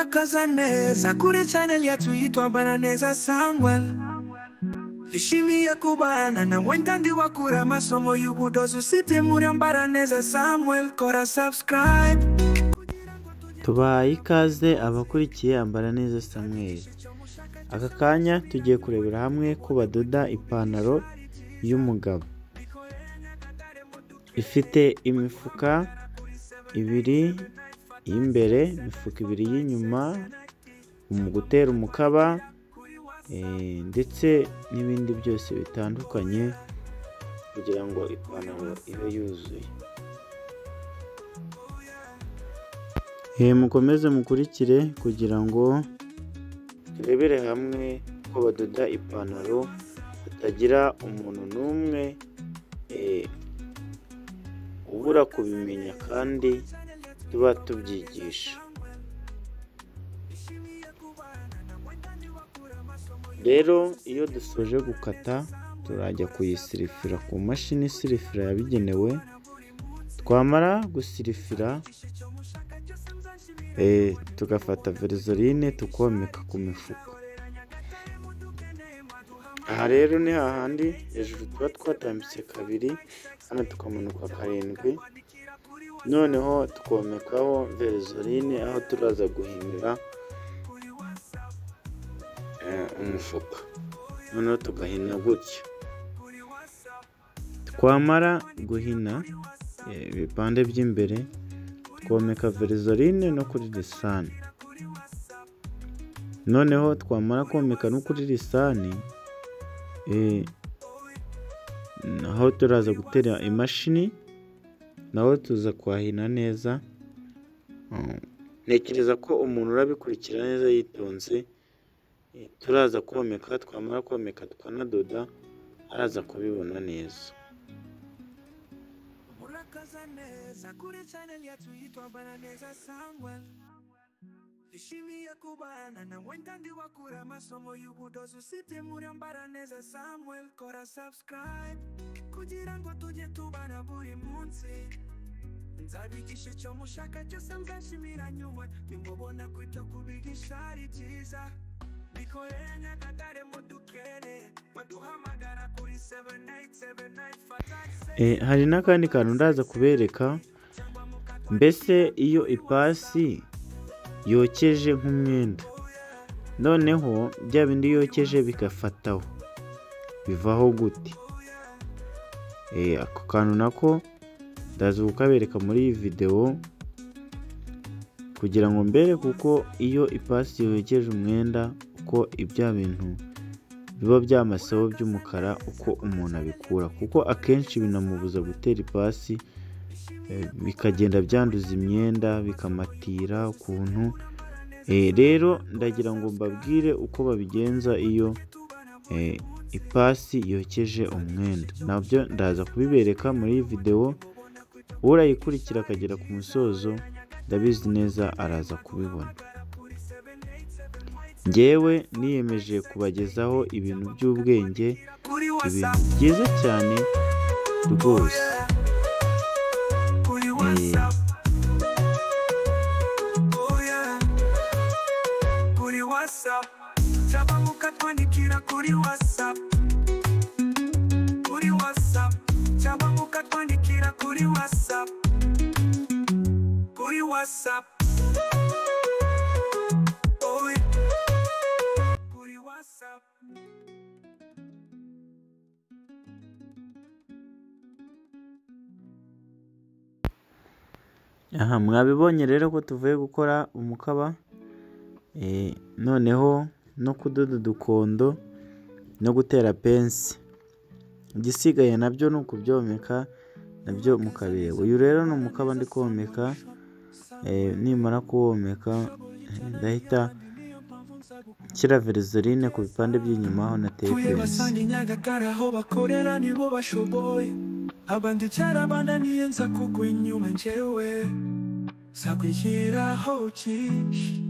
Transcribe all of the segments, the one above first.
Murakaza neza kuri channel yacu yitwa Ambaraneza Samuel. Nishimiye kubana na wenda ndi wakura amasomo y'ubudozi usibye muri Ambaraneza Samuel. Kora subscribe. Tubahaye ikaze abakurikiye Ambaraneza Samuel. Aka kanya tugiye kurebera hamwe ko badoda ipantaro y'umugabo ifite imifuka ibiri y'imbere, imifuka ibiri y'inyuma, mu gutera umukaba ndetse n'ibindi byose bitandukanye kugira ngo ipantaro ibe yuzuye. Mukomeze mukurikire kugira ngo turebere hamwe ko badoda ipantaro hatagira umuntu n'umwe ubura kubimenya kandi tuba tubyigisha. Rero iyo dusoje gukata turajya kuyisirifira ku mashini isirifira yabigenewe. Twamara gusirifira tugafata verizorine tukomeka ku mifuka. Aha rero ni hahandi hejuru tuba twatambitse kabiri, hano tukamanuka karindwi, noneho tukomekaho verizorine aho turaza guhinira umufuka, noneho tugahina gutya. Twamara guhina ibipande by'imbere twomeka verizorine no kuri lisani, noneho twamara komeka no kuri lisani aho turaza gutera imashini naho tuza kwahina neza. Ntekereza ko umuntu urabikurikira neza yitonze, turaza komeka, twamara komeka tukanadoda araza kubibona neza. Murakaza neza kuri channel yacu yitwa Ambaraneza Samuel. Nishimiye kubana na wenda ndi wakura amasomo y'ubudozi usibye muri Ambaraneza Samuel. Kora subscribe kugira ngo tujye tubana buri munsi. Nzabigisha icyo mushaka cyose nzashimira nyuma nimubona ko ibyo kubigisha ari byiza. Bikorere Nyagatare mudukere baduhamagara kuri 7879. Hari n'akandi kantu ndaza kubereka. Mbese iyo ipasi yokeje nk'umwenda, noneho bya bindi yokeje bigafataho, bivaho gute? Ako kantu nako ndaza kukabereka muri iyi videwo kugira ngo mbere, kuko iyo ipasi yokeje umwenda uko ibya bintu biba byamaseho by'umukara uko umuntu abikura, kuko akenshi binamubuza gutera ipasi, bikagenda byanduza imyenda bikamatira ukuntu. Rero ndagira ngo mbabwire uko babigenza iyo ipasi yokeje umwenda, nabyo ndaza kubibereka muri iyi videwo. Urayikurikira akagera ku musozo ndabizi neza araza kubibona. Njyewe niyemeje kubagezaho ibintu by'ubwenge, ibintu byiza cyane rwose. Kuri WhatsApp cyangwa mukatwandikira kuri WhatsApp, kuri WhatsApp cyangwa mukatwandikira kuri WhatsApp, kuri WhatsApp, kuri WhatsApp. Aha mwabibonye rero ko tuvuye gukora umukaba, noneho no kudoda udukondo no gutera pensi. Igisigaye nabyo ni ukubyomeka nabyo mukabireba. Uyu rero ni umukaba ndi komeka, nimara kuwomeka ndahita nshyira verizorine ku bipande by'inyuma aho nateye pensi. Aho bakorera nibo bashoboye, abandi cyarabananiye nza kugwa inyuma njyewe sakwishyiraho cyinshi.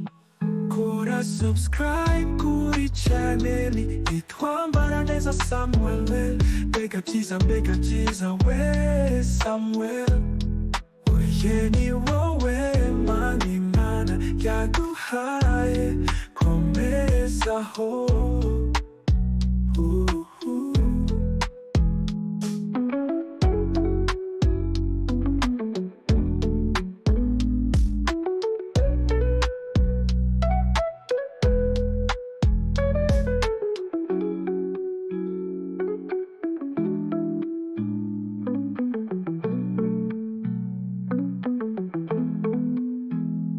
Kora subscribe kuri channel yitwa Ambaraneza Samuel. Mbega byiza we Samuel, oye ni wowe mani mana Yaduhaye komerezaho.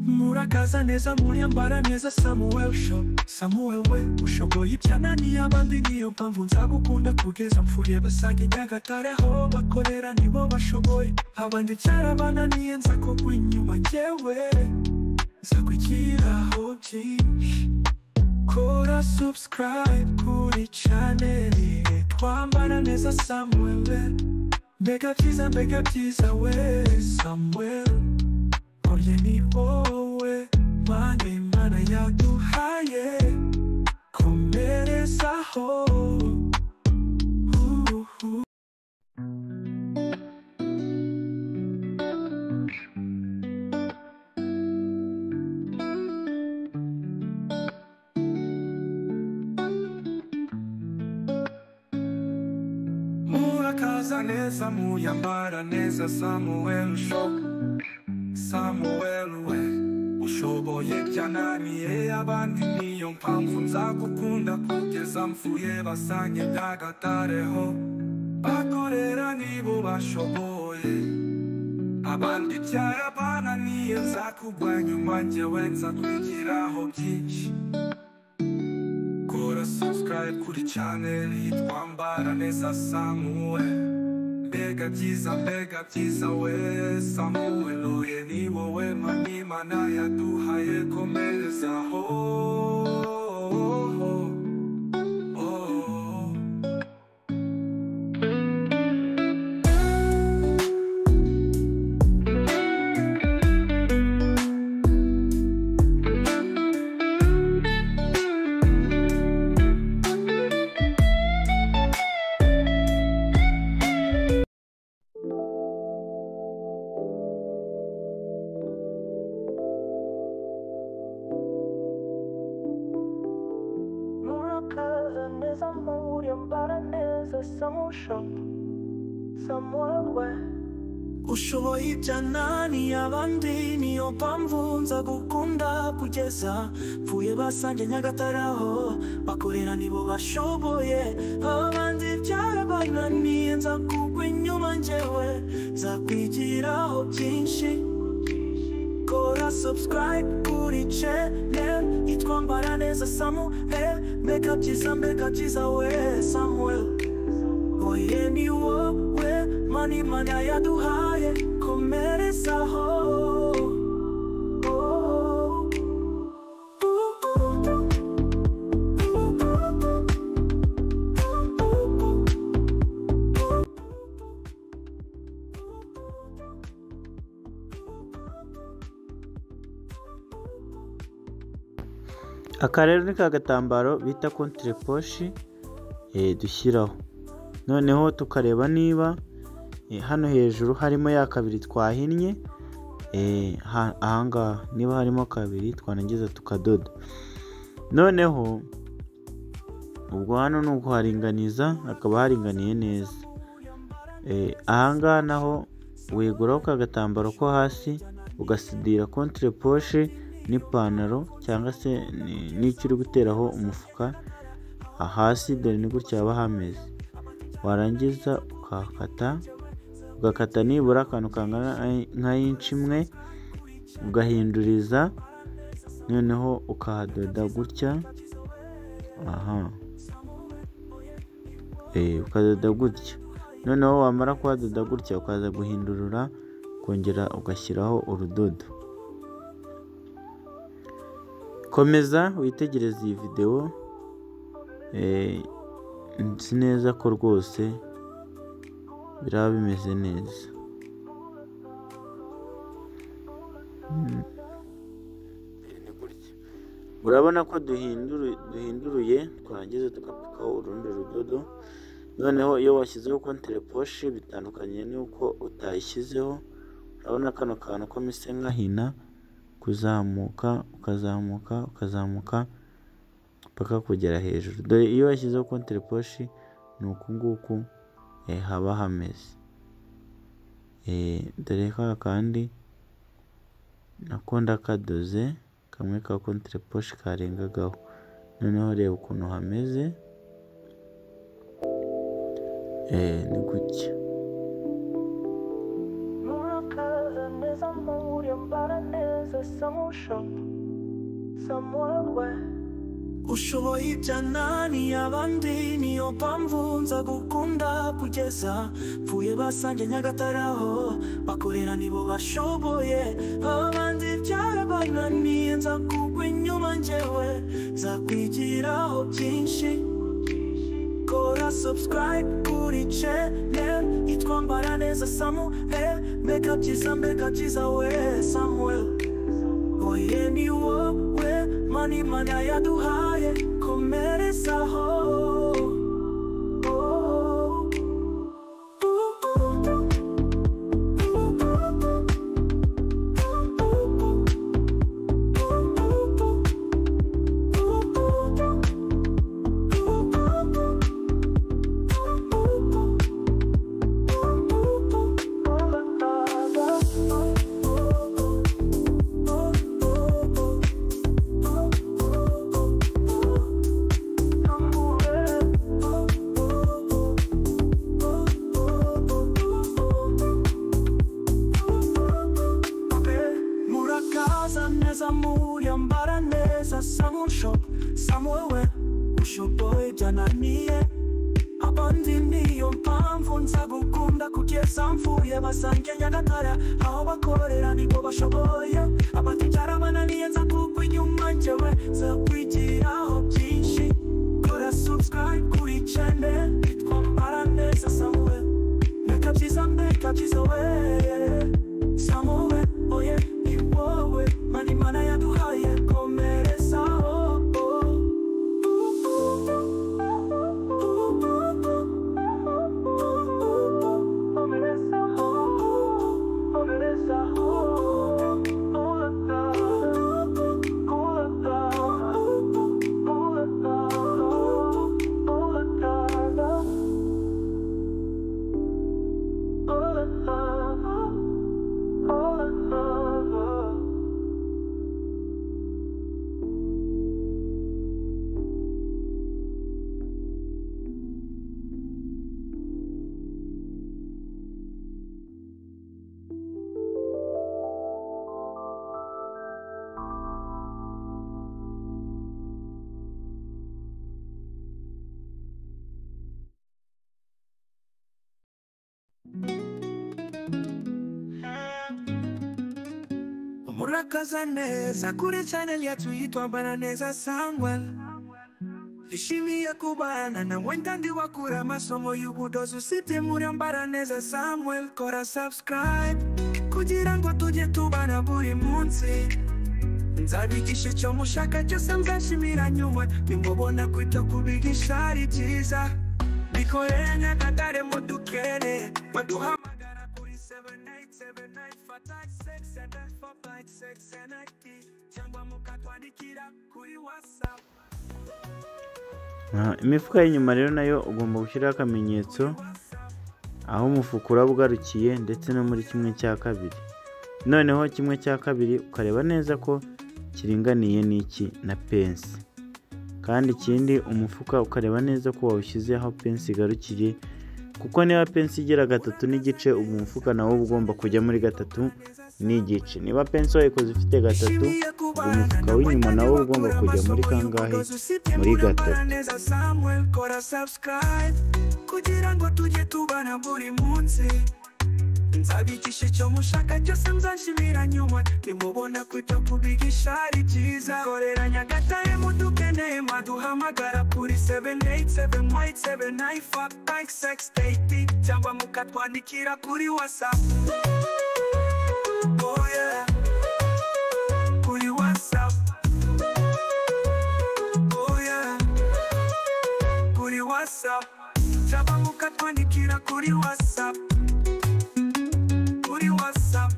Murakaza neza muriyambara neza Samuel Shop. Samuel we ushoboye ibyananiye abandi, niyo mpamvu nzagukunda kugeza mpfuye. Basange Nyagatare aho bakorera nibo bashoboye, abandi cyarabananiye nzakugwa inyuma njyewe nzakwigiraho byinshi. Kora subscribe kuri channel twambara neza Samuel we. Mbega byiza we Samuel, oye ni wowe Mana Imana yaduhaye komerezaho. Murakaza neza muyambara neza Samuel Shop. Samuel we ushoboye byananiye abandi, niyo mpamvu nzagukunda kugeza mpfuye. Basange Nyagatare ho bakorera nibo bashoboye, abandi byarabananiye nzakugwa inyuma njyewe nzakwigiraho byinshi. Kora subscribe kuri channel yitwa Mbara Neza Samuel. Mbega byiza we Samuel, oye ni wowe Mana Imana yaduhaye komerezaho. Murakaza neza muriyambara neza Samuel Shop. Samuel we ushoboye ibyananiye abandi, niyo mpamvu nzagukunda kugeza mpfuye. Basange Nyagatare aho bakorera nibo bashoboye, abandi byarabananiye nzakugwa inyuma njyewe nzakwigiraho byinshi. Kora subscribe kuri channel yitwa Mbara Neza Samuel. Mbega byiza we Samuel, oye ni wowe Mana Imana yaduhaye komerezaho. Aka rero ni ka gatambaro bita contre poche dushyiraho, noneho tukareba niba hano hejuru harimo ya kabiri twahinnye, ahangaha niba harimo kabiri twarangiza tukadoda. Noneho ubwo hano ni ukuharinganiza hakaba haringaniye neza. Ahangaha naho weguraho ka gatambaro ko hasi ugasidira contre poche n'ipantaro cyangwa se n'icyo uri guteraho umufuka hasi, dore ni gutya haba hameze. Warangiza ukakata, ugakata nibura akantu kangana nka inci imwe, ugahinduriza, noneho ukahadoda gutya. Aha ukadoda gutya, noneho wamara kuhadoda gutya ukaza guhindurura, ukongera ugashyiraho urudodo. Komeza witegereze iyi videwo, nzi neza ko rwose biraba bimeze neza. Urabona ko duhinduruye, twarangiza tugapfukaho urundi rudodo. Noneho iyo washyizeho contre poche bitandukanye n'uko utayishyizeho. Urabona kano kantu ko mise nkahina kuzamuka, ukazamuka, ukazamuka paka kugera hejuru. Dore iyo washyizeho contre-poche ni uku nguku haba hameze. Dore ka kandi nako ndakadoze kamwe ka contre-poche karengagaho. Noneho reba ukuntu hameze, ni gutya. Murakaza neza muri Mbaraneza Samu Shop, Samuel we. Ushoboye ibyananiye abandi, niyo mpamvu nza gukunda kugeza pfuye. Basange Nyagatare aho bakorera nibo bashoboye, abandi byarabananiye. Nza kugwa inyuma njyewe nzakwigiraho byinshi. Kora subscribe kuri channel yitwa Mbaraneza Samuel. Mbega byiza, mbega byiza we Samuel, oye ni wowe mani mana yaduhaye, komerezaho. Oh. Murakaza neza muri Mbaraneza Samu Shop, Samuel we. Ushoboye ibyananiye abandi, niyo mpamvu nzagukunda kugeza mfuye. Basange Nyagatare aho bakorera nibo bashoboye, abandi byarabananiye. Nza kugwa inyuma njyewe nzakwigiraho byinshi. Kora subscribe kuri channel yitwa Mbaraneza Samuel. Mbega byiza, mbega byiza we Samuel, oye ni wowe mani mana yaduhaye, komerezaho. Murakaza neza kuri channel yacu yitwa Mbaraneza Samuel. Nishimiye kubana na wenda wakura amasomo y'ubudozi usibye muri Mbaraneza Samuel. Kora subscribe kugira ngo tujye tubana buri munsi. Nzabigisha icyo mushaka cyose, mzashimira nyuma nimubona kwita kubigisha ari byiza. Bikorere Nyagatare mudukene, baduhamagara kuri 7879567456 cyangwa mukatwandikira kuri WhatsApp. Imifuka y'inyuma rero nayo ugomba gushyiraho akamenyetso aho umufuka uraba ugarukiye, ndetse no muri kimwe cya kabiri. Noneho kimwe cya kabiri ukareba neza ko kiringaniye n'iki na pensi. Kandi ikindi umufuka ukareba neza ko wawushyize aho pensi igarukiye, kuko niba pensi igera 3.5, ubu umufuka nawo uba ugomba kujya muri 3.5. Niba pensi wayikoze ifite 3, umufuka w'inyuma nawo uba ugomba kujya muri kangahe? Muri 3. Mbaraneza Samuel, kora subscribe kugira ngo tujye tubana buri munsi. Nzabigisha icyo mushaka cyose, mzashimira nyuma nimubona kwita kubigisha ari byiza. Korera Nyagatare mudukeneye, mwaduhamagara kuri 7878795680 cyangwa mukatwandikira kuri WhatsApp. Oh yeah. Kuri WhatsApp. Oh yeah. Kuri WhatsApp. Cyangwa mukatwandikira kuri WhatsApp. Kuri WhatsApp.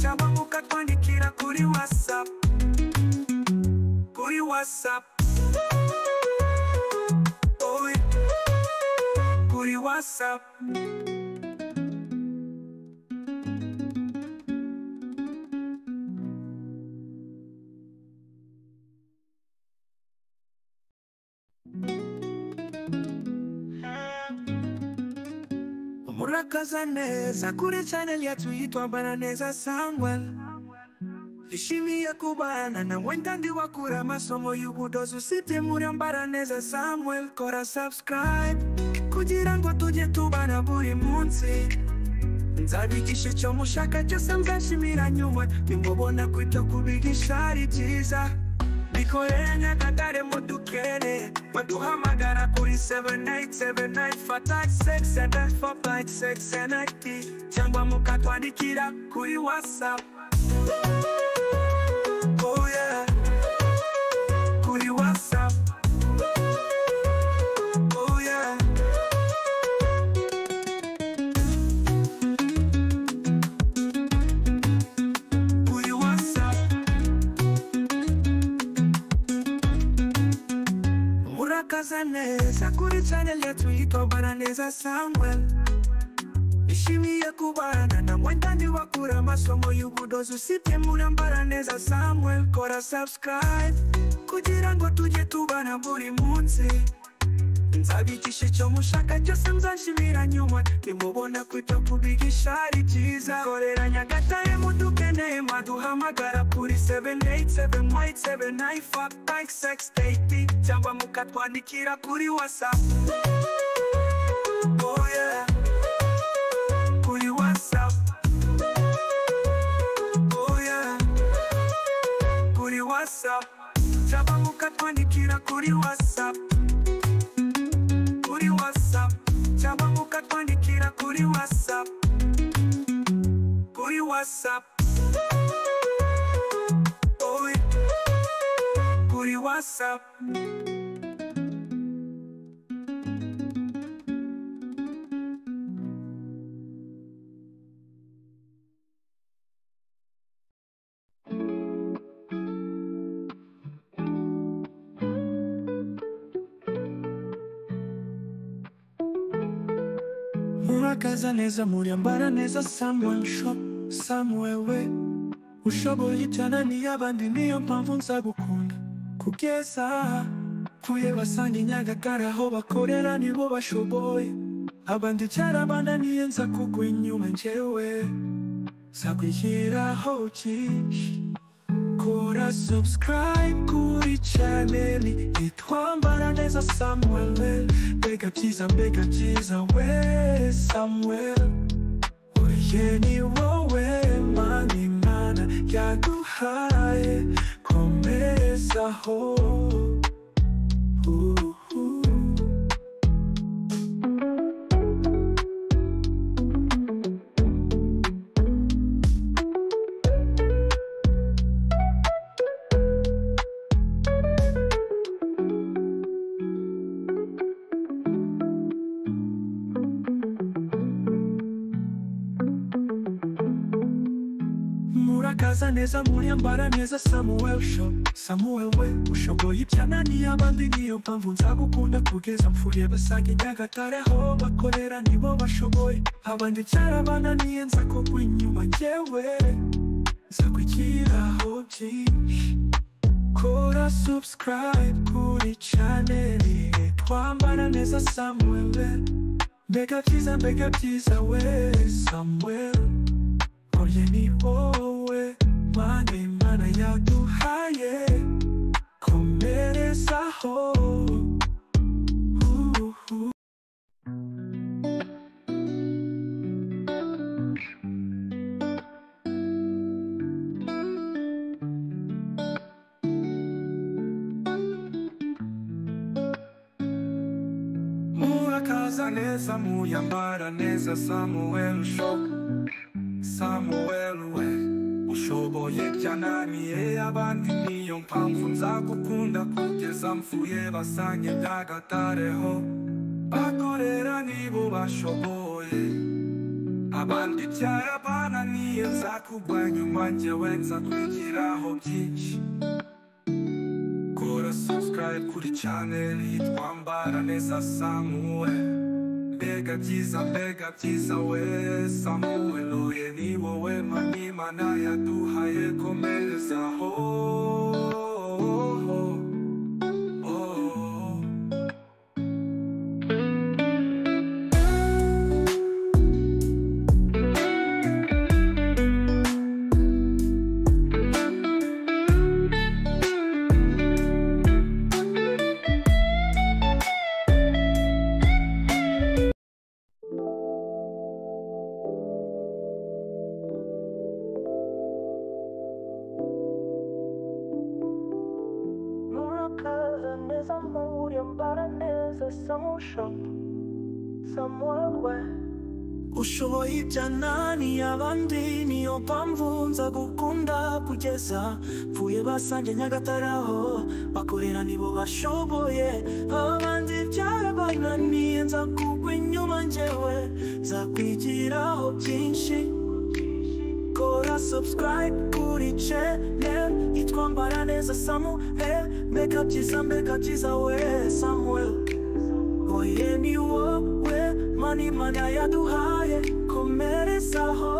Cyangwa mukatwandikira kuri WhatsApp. Kuri WhatsApp. Oh, yeah. Kuri WhatsApp. Murakaza neza kuri channel yacu yitwa Baraneza Samuel. Nishimiye kubana na wenda wakura amasomo y'ubudozi usibye muri Baraneza Samuel. Kora subscribe kugira ngo tujye tubana buri munsi. Nzabigisha icyo mushaka cyose mzashimira nyuma. Nimubona kwita kubigisha ari byiza. Bikorera Nyagatare mudukere, baduhamagara kuri 7879567456 cyangwa mukatwandikira kuri WhatsApp. Oh yeah. Kuri WhatsApp. Oh yeah. Kuri WhatsApp. Murakaza neza kuri channel yacu yitwa Baraneza Samuel. Nishimiye kubana na mwenda wakura amasomo y'ubudozi usibye muri Baraneza Samuel. Kora subscribe kugira ngo tujye tubana buri munsi. Nzabigisha icyo mushaka cyose mzashimira nyuma. Nimubona kwita kubigisha ari byiza. Korera Nyagatare mudukeneye, maduhamagara kuri 7878795680 cyangwa mukatwandikira kuri WhatsApp. Oh yeah. Kuri WhatsApp. Oh yeah. Kuri WhatsApp. Cyangwa mukatwandikira kuri WhatsApp. Kuri WhatsApp. Cyangwa mukatwandikira kuri WhatsApp. Kuri WhatsApp. Oh yeah. Kuri WhatsApp. Murakaza neza muri Baraneza Samuel Shop. Samuel we ushoboye ibyananiye abandi, niyo mpamvu nzagukunda kugeza kuye basanga i Nyagatare aho bakorera nibo bashoboye. Abandi cyarabananiye nza kugwa inyuma njyewe nzakwishyiraho byinshi. Kora subscribe kuri channel yitwa Baraneza Samuel. Mbega byiza we Samuel. Oye ni wowe Mana Imana yaduhaye, komezaho. Murakaza neza muri Baraneza Samuel Shop. Samuel we ushoboye ibyananiye abandi, niyo mpamvu nzagukunda kugeza mpfuye. Basanga i Nyagatare aho bakorera nibo bashoboye. Abandi cyarabananiye nza kugwa inyuma njyewe nzakwigiraho byinshi. Kora subscribe kuri channel yitwa Baraneza Samuel. Mbega byiza we Samuel. Oye ni wowe Mana Imana yaduhaye, komerezaho. Murakaza neza muyambara neza Samuel Shop. Samuel we ushoboye byananiye abandi, niyo mpamvu nzagukunda kugeza mpfuye. Basanye Nyagatare ho bakorera nibo bashoboye. Abandi byarabananiye nzakugwa nyuma njyewe nzakwigiraho byinshi. Kora subscribe kuri channel yitwa Mbaraneza Samuel. Mbega byiza we Samuel, oye ni wowe Imana yaduhaye, komerezaho. Murakaza neza muri Mbaraneza Samuel Shop, Samuel we. Ushoboye ibyananiye abandi, niyo mpamvu nzagukunda kugeza mvuye. Basange Nyagatare aho bakorera nibo bashoboye, abandi byarabananiye nzakugwa inyuma njyewe nzakwigiraho byinshi. Kora subscribe kuri channel yitwa Mbaraneza Samuel. Mbega byiza we Samuel, oye ni wowe Imana yaduhaye, komerezaho.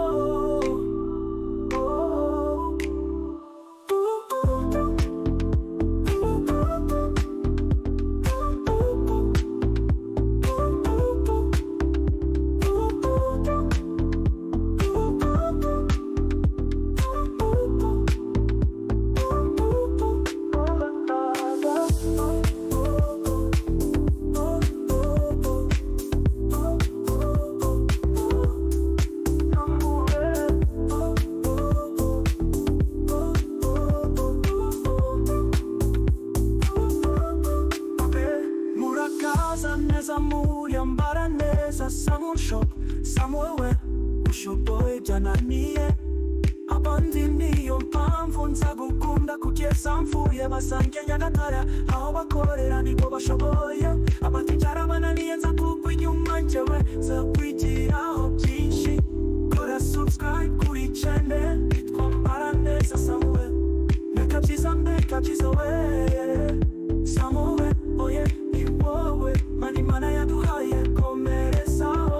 Murakaza neza muri Mbaraneza Samuel Shop, Samuel we, ushoboye byananiye abandi, niyo mpamvu nzagukunda kugeza mvuye. Basange Nyagatare aho bakorera nibo bashoboye, abandi byarabananiye nzakugwa inyuma njyewe nzakwigiraho byinshi. Kora subscribe kuri channel yitwa Mbaraneza Samuel. Mbega byiza we Samuel, oye ni wowe Imana yaduhaye, komerezaho.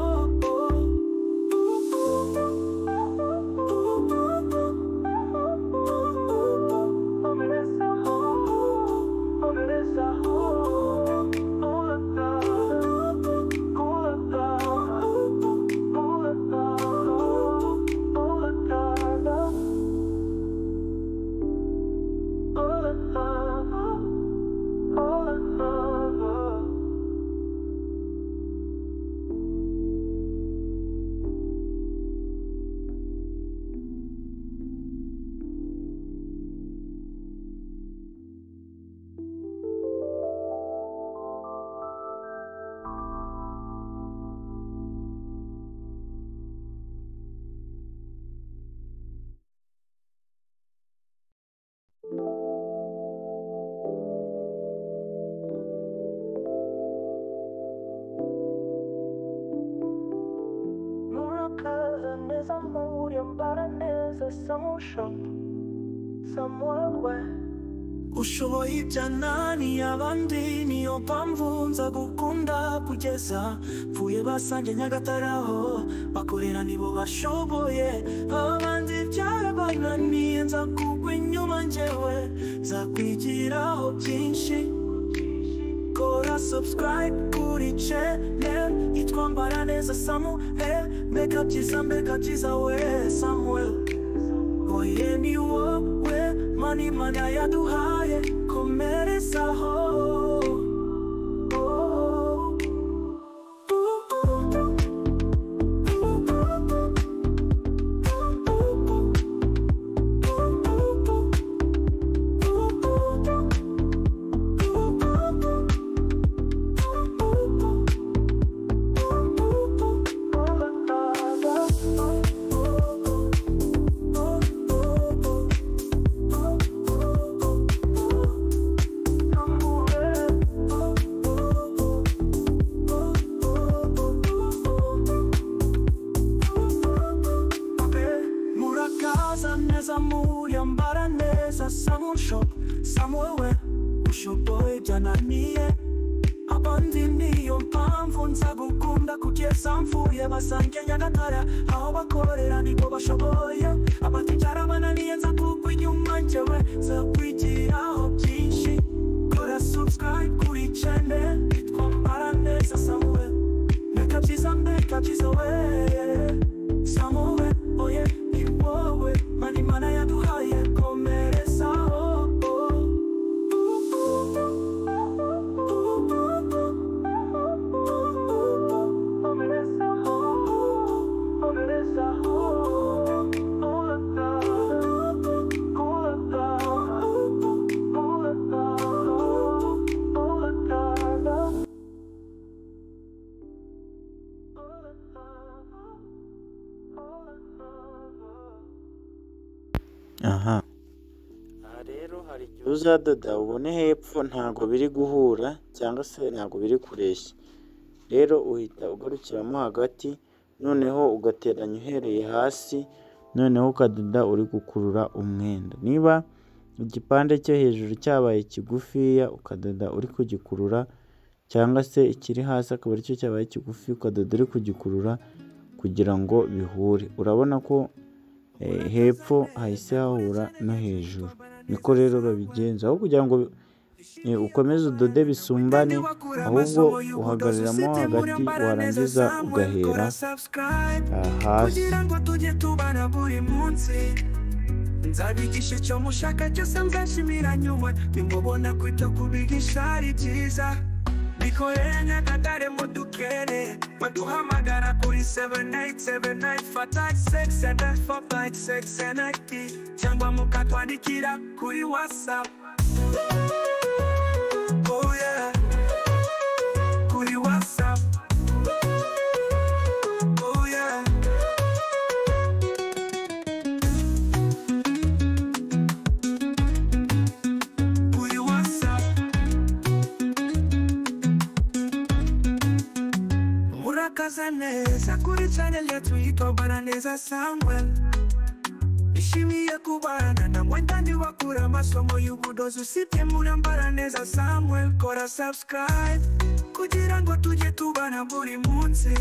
Murakaza neza muri Mbaraneza Samuel Shop, Samuel we. Ushoboye ibyananiye abandi, niyo mpamvu nzagukunda kugeza mvuye. Basange Nyagatare aho bakorera nibo bashoboye, abandi byarabananiye nzakugwa inyuma njyewe nzakwigiraho byinshi. Kora subscribe kuri channel yitwa Mbaraneza Samuel. Mbega byiza we Samuel, oye ni wowe Imana yaduhaye, komerezaho. Murakaza neza muri Mbaraneza Samuel Shop. Samuel we ushoboye byananiye abandi, niyo mpamvu nzagukunda kugeza mfuye. Basange Nyagatare aho bakorera nibo bashoboye, abatijara bananiye nzakugwa inyuma, njyewe nzakwigiraho byinshi. Kora subscribe kuri channel yitwa Mbaraneza Samuel. Mbega byiza, mbega byiza we, Samuel oye, ni wowe mani Imana yaduhaye, komereza oh, oh. Aha rero hari igihe uzadoda ubone hepfo ntabwo biri guhura cyangwa se ntabwo biri kureshya, rero uhita ugarukiramo hagati, noneho ugateranya uhereye hasi, noneho ukadoda uri gukurura umwenda. Niba igipande cyo hejuru cyabaye kigufiya ukadoda uri kugikurura, cyangwa se ikiri hasi akaba aricyo cyabaye kigufi ukadoda uri kugikurura kugira ngo bihure. Urabona ko hepfo hahise hahura no hejuru. Niko rero babigenza, aho kugira ngo ukomeze udode bisumbane, ahubwo uhagararamo hagati warangiza ugahera hasi. Kugira ngo tujye tubana buri munsi, nzabigisha icyo mushaka cyose, nzashimira nyuma nimubona kwita kubigisha ari byiza. Bikorere Nyagatare mudukere, baduhamagara kuri 7879567456 cyangwa mukatwandikira kuri WhatsApp. Oh yeah, kuri WhatsApp. Oh yeah. Kuri WhatsApp. Murakaza neza kuri channel yetu yitwa Mbaraneza Samuel. Nishimiye kubana namwe ndandi wakura amasomo y'ubudozi usibye muri Mbaraneza Samuel. Kora subscribe kugira ngo tujye tubana buri munsi,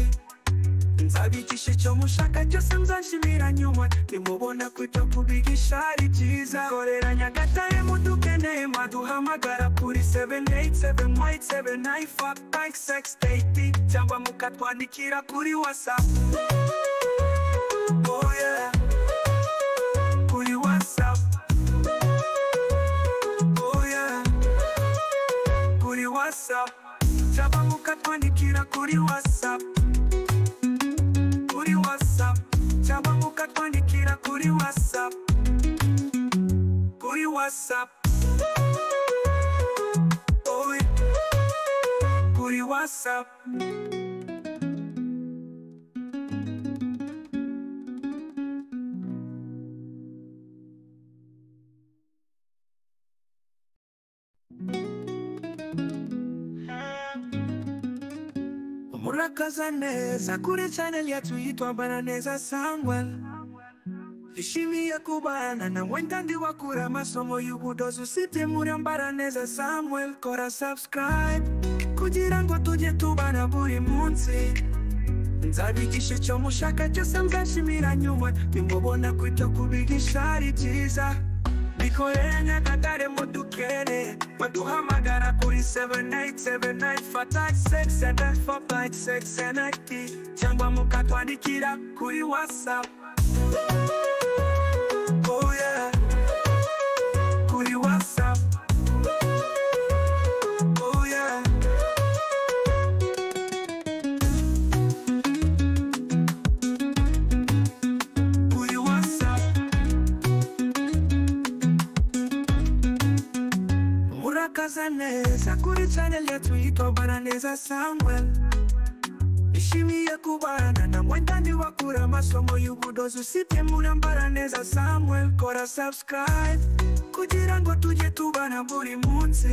nzabigisha icyo mushaka cyose, nzashimira nyuma nimubona kwita kubigisha ari byiza. Korera Nyagatare mudukeneye, mwaduhamagara kuri 7878795680 cyangwa mukatwandikira kuri WhatsApp. Oh yeah, kuri WhatsApp. Oh yeah, kuri WhatsApp cyangwa mukatwandikira kuri WhatsApp, kuri WhatsApp cyangwa mukatwandikira kuri WhatsApp, kuri WhatsApp. Oh yeah, kuri WhatsApp. Murakaza neza kuri channel yacu yitwa Mbaraneza Samuel. Nishimiye kubana namwe ndandi wakura amasomo y'ubudozi usibye muri Mbaraneza Samuel. Kora subscribe kugira ngo tujye tubana buri munsi, nzabigisha icyo mushaka cyose, nzashimira nyuma nimubona kwita kubigisha ari byiza. Bikorere Nyagatare mudukere, baduhamagara kuri 7879567456 cyangwa mukatwandikira kuri WhatsApp. Oh yeah, kuri WhatsApp. Oh yeah. Kuri WhatsApp. Murakaza neza kuri channel yetu yitwa Mbaraneza Samuel. Nishimiye kubana namwe ndandi wakura amasomo y'ubudozi usibye muri Mbaraneza Samuel. Kora subscribe kugira ngo tujye tubana buri munsi,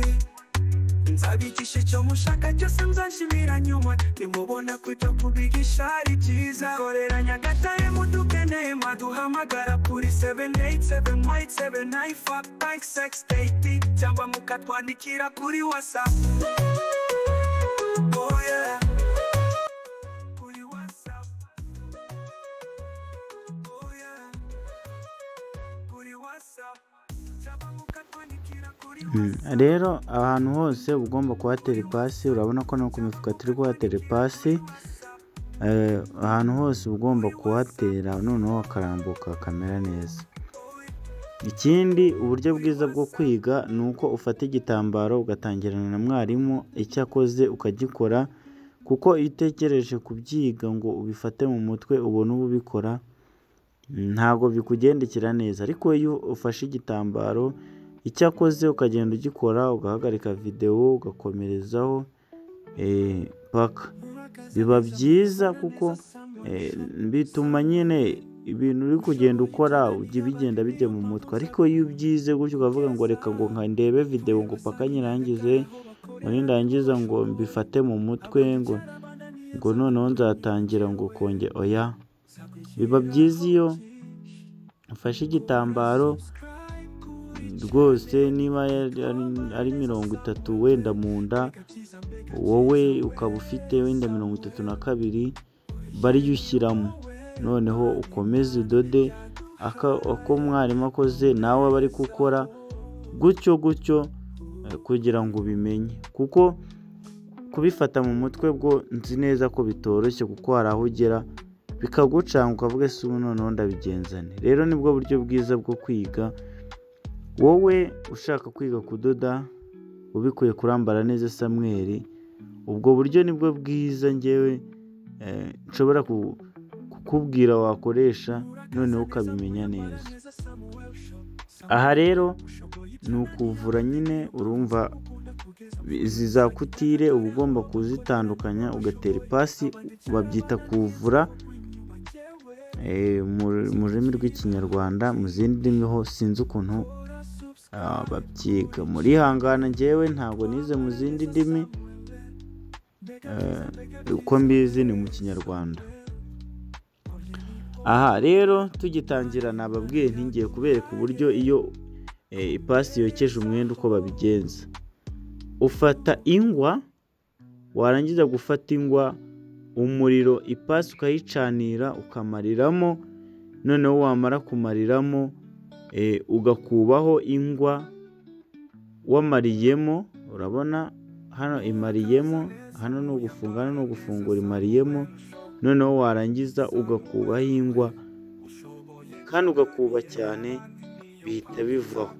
Nzabigisha icyo mushaka cyose, mzanshimira nyuma nimubona ko ibyo kubigisha ari byiza. Korera Nyagatare mudukeneye, mwaduhamagara kuri 78787955680 cyangwa mukatwandikira kuri WhatsApp. Oh yeah. Kuri WhatsApp. Oh yeah. Kuri WhatsApp. Cyangwa mukatwandikira kuri WhatsApp. Rero ahantu hose uba ugomba kuhatera ipasi, urabona ko no ku mifuka turi kuhatera ipasi. Ahantu hose uba ugomba kuhatera, noneho hakarambuka hakamera neza. Ikindi, uburyo bwiza bwo kwiga ni uko ufata igitambaro ugatangirana na mwarimu, icyo akoze ukagikora, kuko iyo utekereje kubyiga ngo ubifate mu mutwe ubone uba ubikora, ntabwo bikugendekera neza. Ariko iyo ufashe igitambaro, icyo akoze ukagenda ugikora, ugahagarika videwo ugakomerezaho paka, biba byiza kuko bituma nyine ibintu uri kugenda ukora ujya bigenda bijya mu mutwe. Ariko iyo ubyize gutyo ukavuga ngo reka ngo nka ndebe videwo ngo paka nyirangize, ngo nindangiza ngo mbifate mu mutwe, ngo noneho nzatangira ngo konge, oya. Biba byiza iyo ufashe igitambaro rwose, niba ari 30 wenda mu nda, wowe ukaba ufite wenda 32, bariyo ushyiramo, noneho ukomeze udode uko mwarimu akoze nawe aba ari gukora gutyo gutyo, kugira ngo ubimenye. Kuko kubifata mu mutwe bwo nzi neza ko bitoroshye, kuko hari aho ugera bikagucanga ukavuga ese ubu noneho ndabigenzane. Rero nibwo buryo bwiza bwo kwiga. Wowe ushaka kwiga kudoda ubikuye kuri Ambaraneza Samuel, ubwo buryo nibwo bwiza ngewe nshobora kukubwira wakoresha, noneho ukabimenya neza. Aha rero ni ukuvura nyine, urumva izi za kutire uba ugomba kuzitandukanya ugatera ipasi, babyita kuvura mu rurimi rw'Ikinyarwanda, mu zindi ndimi ho sinzi ukuntu babyiga. Murihangana, ngewe ntabwo nize mu zindi ndimi, uko mbizi ni mu Kinyarwanda. Aha rero tugitangira nababwiye ntingiye kubereka uburyo iyo ipasi yokeje umwenda uko babigenza. Ufata ingwa, warangiza gufata ingwa, umuriro ipasi ukayicanira ukamariramo, noneho wamara kumariramo ugakubaho ingwa wamariyemo. Urabona hano imariyemo, hano ni ugufunga, hano ni ugufungura, imariyemo. Noneho warangiza ugakubaho ingwa, kandi ugakuba cyane bihita bivaho.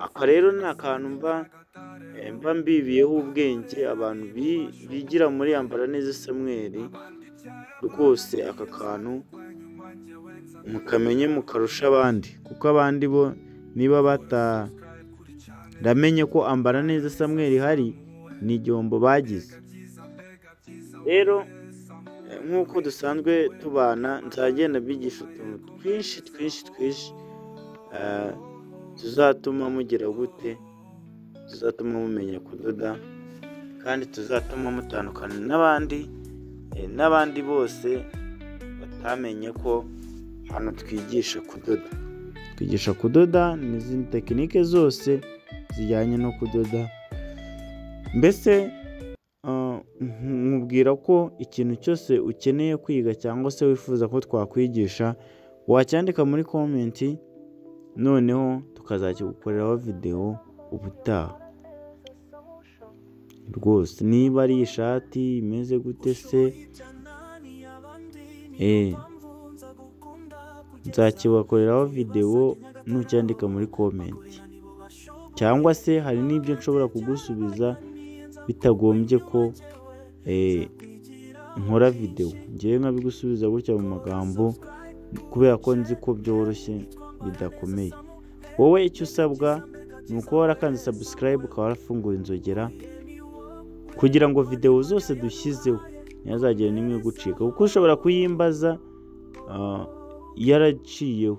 Aka rero ni akantu mba mbibiyeho ubwenge abantu bigira muri Ambaraneza Samuel. Rwose aka kantu mukamenye mukarusha abandi, kuko abandi bo niba bataramenye ko Ambaraneza Samuel ihari ni igihombo bagize. Rero nk'uko dusanzwe tubana, nzagenda mbigisha utuntu twinshi twinshi twinshi tuzatuma mugira gute, tuzatuma mumenya kudoda, kandi tuzatuma mutandukana n'abandi bose batamenye ko hano twigisha kudoda. Twigisha kudoda n'izindi tekinike zose zijyanye no kudoda. Mbese nkubwira ko ikintu cyose ukeneye kwiga cyangwa se wifuza ko twakwigisha, wacyandika muri komenti, noneho tukazakigukoreraho videwo ubutaha. Rwose niba ari ishati imeze gute se, nzakibakoreraho videwo nucyandika muri komenti, cyangwa se hari n'ibyo nshobora kugusubiza bitagombye ko nkora videwo, ngewe nkabigusubiza gutya mu magambo, kubera ko nzi ko byoroshye bidakomeye. Wowe icyo usabwa ni uko warakanze subscribe, ukaba warafunguye inzogera, kugira ngo videwo zose dushyizeho ntihazagire n'imwe igucika, kuko ushobora kuyimbaza yaraciyeho,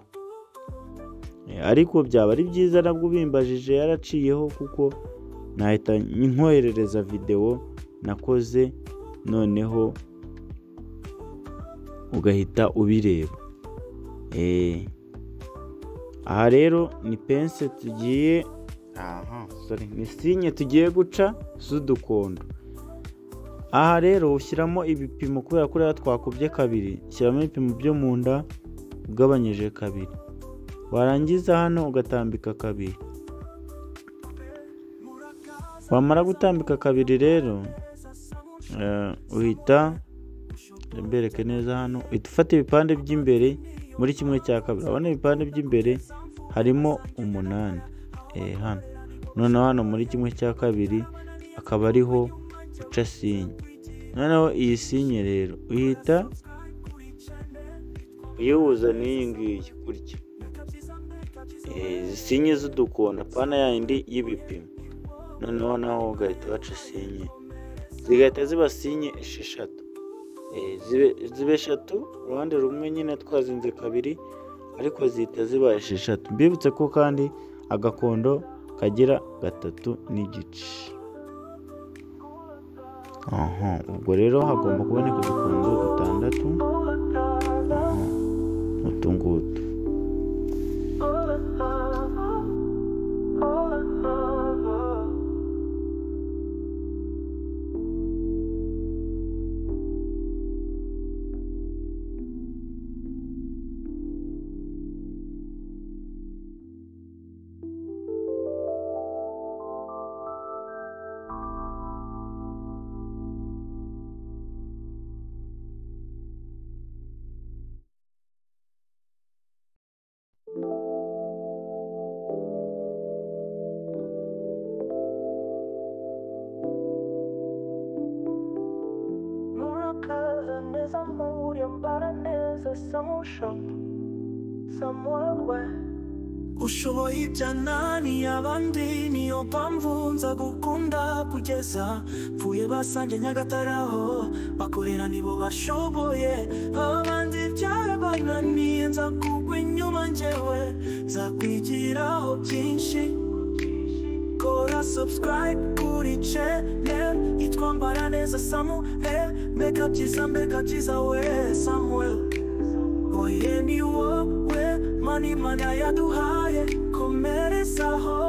ariko byaba ari byiza nabwo ubimbajije yaraciyeho, kuko Nahita nkoherereza videwo nakoze, noneho ugahita ubireba. Aha rero ni pense tugiye, aha sorry, ni sinye tugiye guca z'udukondo. Aha rero ushyiramo ibipimo, kubera ko rero twakubye kabiri, shyiramo ibipimo byo mu nda ugabanyije kabiri, warangiza hano ugatambika kabiri. Wamara gutambika kabiri rero uhita mbereke neza hano, uhita ufata ibipande by'imbere muri kimwe cya kabiri. Urabona ibipande by'imbere harimo 8 hano, noneho hano muri kimwe cya kabiri akaba ariho uca sinye. Noneho iyi sinye rero uhita uyihuza n'iyi ngiyi gutya, izi sinye z'udukondo, apana yindi y'ibipimo. Noneho naho ugahita baca sinye, zigahita ziba sinye 6, ziba 3 uruhande rumwe nyine twazinze kabiri, ariko zihita ziba 6. Mbibutse ko kandi agakondo kagira 3.5. Aha, ubwo rero hagomba kuboneka udukondo 6, utu ngutu. Ushoboye ibyananiye abandi, niyo mpamvu nza gukunda kugeza mvuye. Basange Nyagatare aho bakorera nibo bashoboye, abandi byarabananiye. Nza kugwa inyuma njyewe nzakwigiraho byinshi. Kora subscribe kuri channel yitwa Mbaraneza Samuel. Mbega byiza, mbega byiza we Samuel, oye ni wowe mani mana yaduhaye, komerezaho.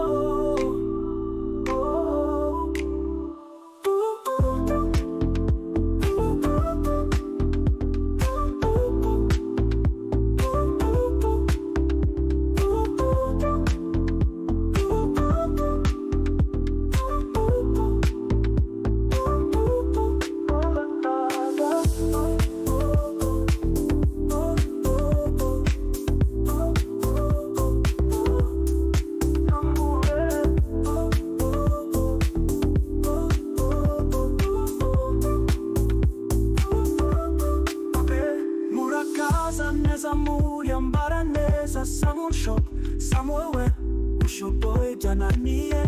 Samuel, ushoboye byananiye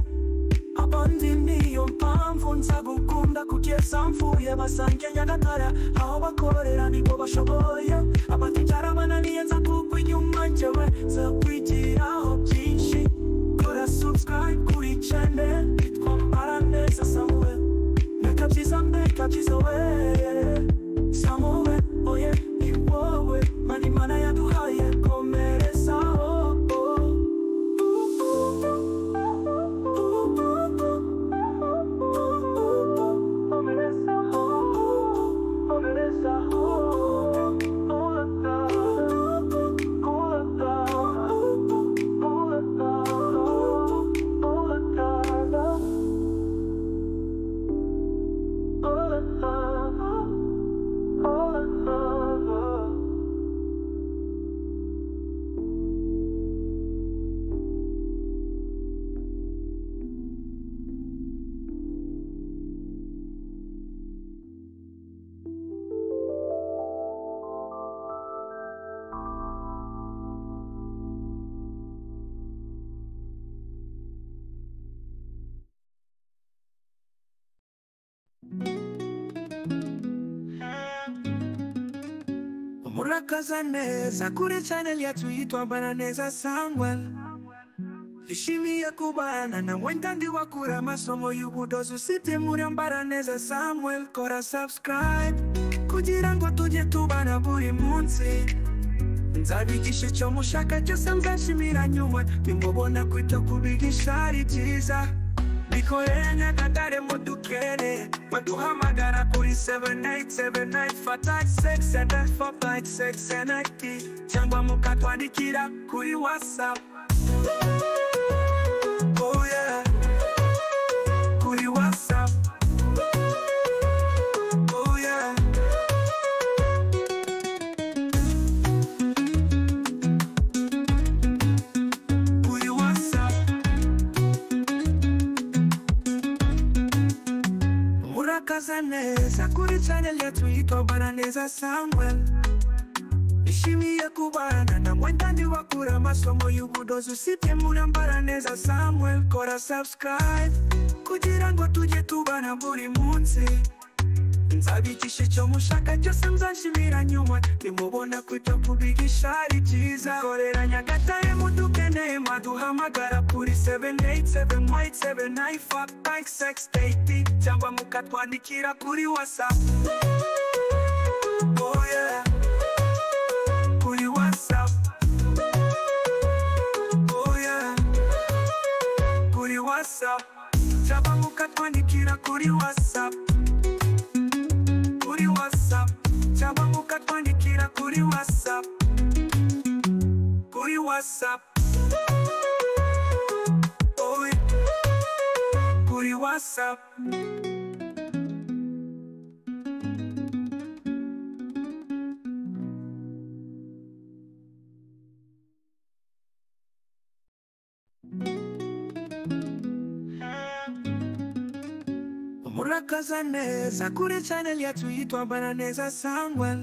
abandi, niyo mpamvu nza gukunda kugeza mvuye. Basange Nyagatare aho bakorera nibo bashoboye, abandi byarabananiye. Nza kugwa inyuma njyewe nzakwigiraho byinshi. Kora subscribe kuri channel yitwa Mbaraneza Samuel. Mbega byiza, mbega byiza we Samuel, oye ni wowe mani mana yaduhaye, komerezaho. Murakaza neza kuri channel yacu yitwa Mbaraneza Samuel. Nishimiye kubana nawe ndi wakura amasomo y'ubudozi usibye muri Mbaraneza Samuel. Kora subscribe kugira ngo tujye tubana buri munsi. Nzabigisha icyo mushaka cyose, nzashimira nyuma nimubona kwita kubigisha ari byiza. Bikorere Nyagatare mudukere, baduhamagara kuri 7879567456 cyangwa mukatwandikira kuri WhatsApp. Oh yeah, kuri WhatsApp. Oh yeah. Kuri WhatsApp. Murakaza neza kuri channel yetu yitwa Mbaraneza Samuel. Nishimiye kubana namwe ndi wakura amasomo y'ubudozi usibye muri Mbaraneza Samuel. Kora subscribe kugira ngo tujye tubana buri munsi. Nzabigisha icyo mushaka cyose, nzashimira nyuma nimubona kwita kubigisha ari byiza. Korera Nyagatare mudukeneye, mwaduhamagara kuri 7878795680 cyangwa mukatwandikira kuri WhatsApp. Oh yeah, kuri WhatsApp. Oh yeah, kuri WhatsApp cyangwa mukatwandikira kuri WhatsApp. Kuri WhatsApp cyangwa mukatwandikira kuri WhatsApp. Kuri WhatsApp. Oh yeah, kuri WhatsApp. Murakaza neza kuri channel yetu yitwa Mbaraneza Samuel.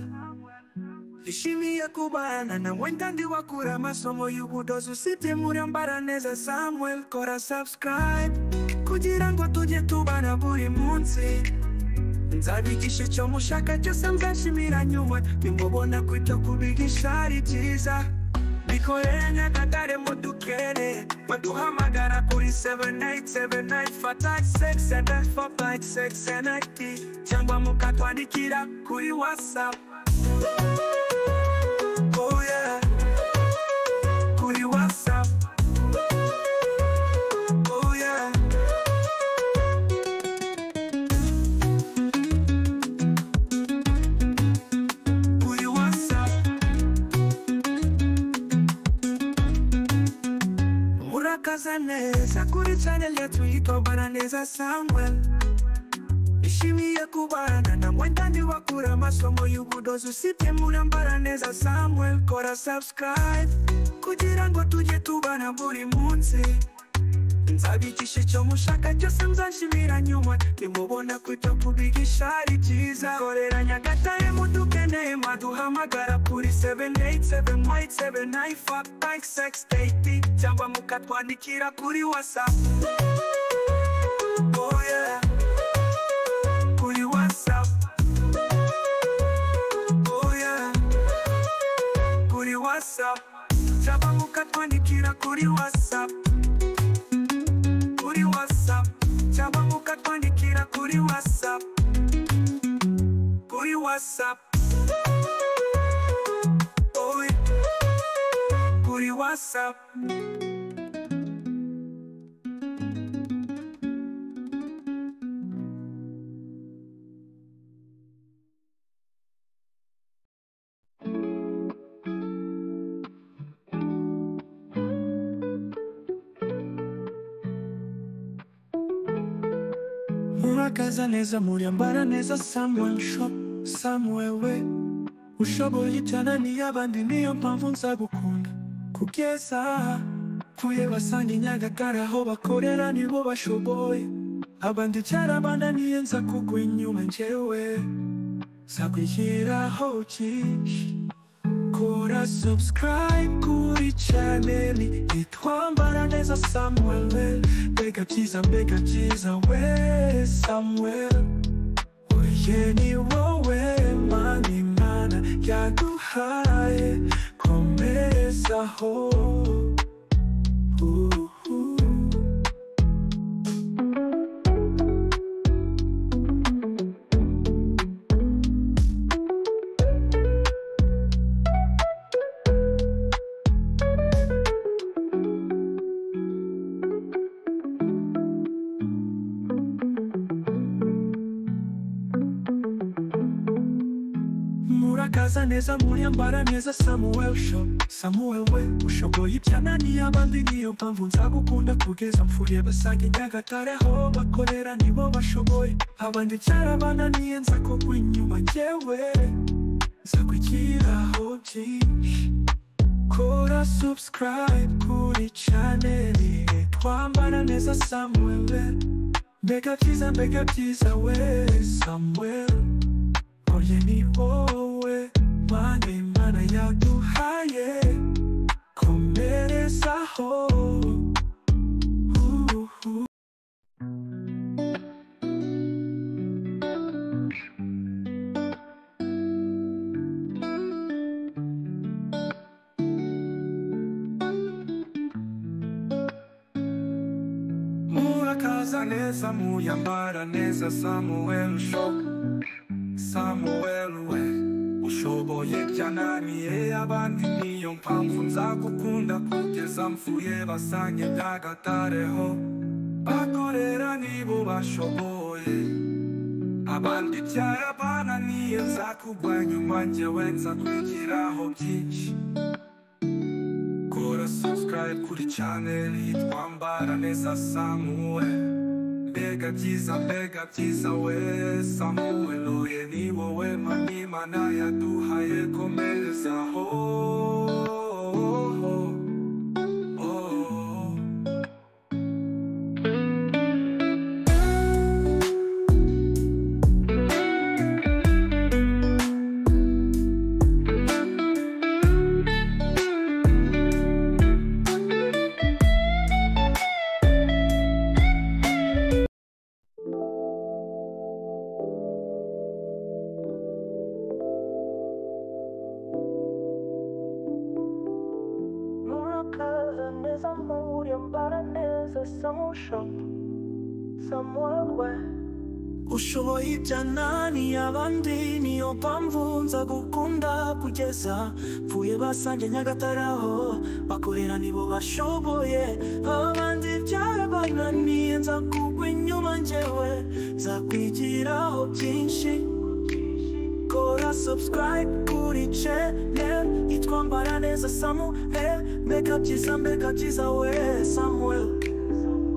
Nishimiye kubana nawe ndi wakura amasomo y'ubudozi usibye muri Mbaraneza Samuel. Kora subscribe kugira ngo tujye tubana buri munsi. Nzabigisha icyo mushaka cyose, nzashimira nyuma nimubona kwita kubigisha ari byiza. Bikorere Nyagatare mudukere, baduhamagara kuri 7879567456 cyangwa mukatwandikira kuri WhatsApp. Oh yeah, kuri WhatsApp. Oh yeah. Kuri WhatsApp. Murakaza neza kuri channel yetu yitwa Mbaraneza Samuel. Nishimiye kubana namwe ndi wakura amasomo y'ubudozi usibye muri Mbaraneza Samuel. Kora subscribe kugira ngo tujye tubana buri munsi. Nzabigisha icyo mushaka cyose, nzashimira nyuma nimubona kwita kubigisha ari byiza. Korera Nyagatare mudukeneye, mwaduhamagara kuri 7878795680 cyangwa mukatwandikira kuri WhatsApp. Oh yeah, kuri WhatsApp. Oh yeah, kuri WhatsApp cyangwa mukatwandikira kuri WhatsApp. Kuri WhatsApp cyangwa mukatwandikira kuri WhatsApp. Kuri WhatsApp. Oh yeah, kuri WhatsApp. Murakaza neza muri Mbaraneza Samuel Shop. Samuel we ushoboye ibyananiye abandi, niyo mpamvu nzagukunda kugeza kuye basanga i Nyagatare aho bakorera nibo bashoboye, abandi cyarabananiye nza kugwa inyuma njyewe nzakwishyiraho byinshi. Kora subscribe kuri channel yitwa Mbaraneza Samuel. Mbega byiza we Samuel, oye ni wowe Mana Imana yaduhaye, komezaho. Murakaza neza muriyambara neza Samuel Shop. Samuel we ushoboye ibyananiye abandi, niyo mpamvu nzagukunda kugeza mpfuye. Basange Nyagatare aho bakorera nibo bashoboye, abandi cyarabananiye nzakugwa inyuma njyewe nzakwigiraho byinshi. Kora subscribe kuri channel twambara neza Samuel. Mbega byiza we Samuel, oye ni wowe Mana Imana yaduhaye, komerezaho. Murakaza neza muyambara neza Samuel Shop. Samuel we ushoboye byananiye abandi, niyo mpamvu nzagukunda kugeza mpfuye. Basange Nyagatare ho bakorera nibo bashoboye, abandi byarabananiye nzakugwa inyuma njyewe nzakwigiraho byinshi. Kora subscribe kuri channel yitwa neza Samuel. Mbega byiza we Samuel, oye ni wowe Mana Imana yaduhaye, komerezaho. Murakaza neza muriyambara neza Samuel Shop. Samuel we Ushoboye ibyananiye abandi, niyo mpamvu nzagukunda kugeza mpfuye. Basange Nyagatare aho bakorera nibo bashoboye, abandi byarabananiye nzakugwa inyuma njyewe nzakwigiraho byinshi. Kora subscribe kuri channel yitwa Mbara Neza Samuel. Mbega byiza we Samuel,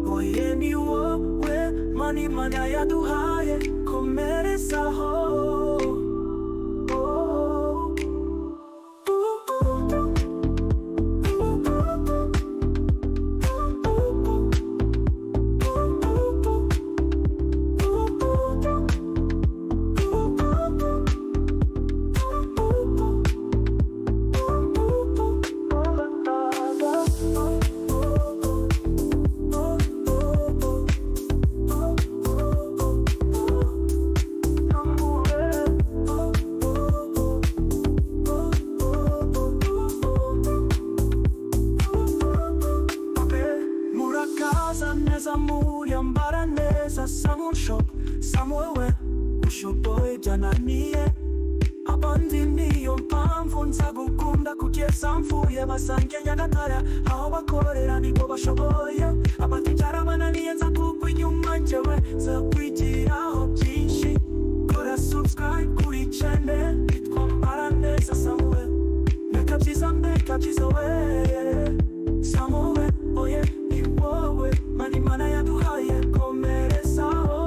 oye ni wowe Mana Imana yaduhaye, komerezaho. Murakaza neza muriyambara neza Samuel Shop. Samuel we ushoboye byananiye abandi, niyo mpamvu nzagukunda kugeza mpfuye. Basange Nyagatare aho bakorera nibo bashoboye, abandi byarabananiye nzakugwa inyuma njyewe nzakwigiraho byinshi. Kora subscribe kuri channel yitwa Mbara Neza Samuel. Mbega byiza we Samuel, oye ni wowe Mana Imana yaduhaye, komerezaho.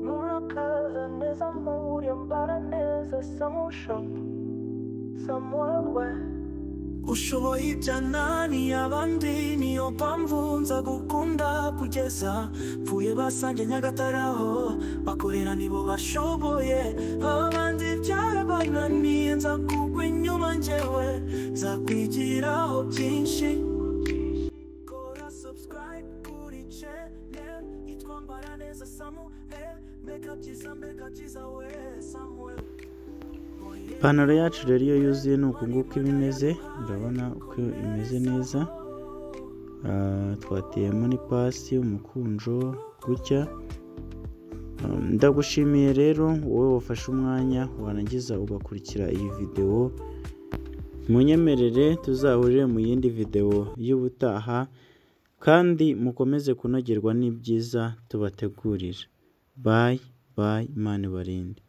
Murakaza neza muriyambara neza Samuel Shop. Samuel we. Ushoboye ibyananiye abandi, niyo mpamvu nzagukunda kugeza pfuye. Basange Nyagatare aho bakorera nibo bashoboye, abandi byarabananiye. Nzakugwa inyuma njyewe, nzakwigiraho byinshi. Kora subscribe kuri channel yitwa Mbaraneza Samuel. Mbega byiza, mbega byiza we Samuel. Ipantaro yacu rero iyo yuzuye ni uku nguku iba imeze, urabona uko imeze neza. Twateyemo n'ipasi, umukunjo gutya. Ndagushimiye rero wowe wafashe umwanya warangiza ugakurikira iyi videwo. Munyemerere tuzahurire mu yindi videwo y'ubutaha, kandi mukomeze kunogerwa n'ibyiza tubategurira. Bye bye, Imana ibarinde.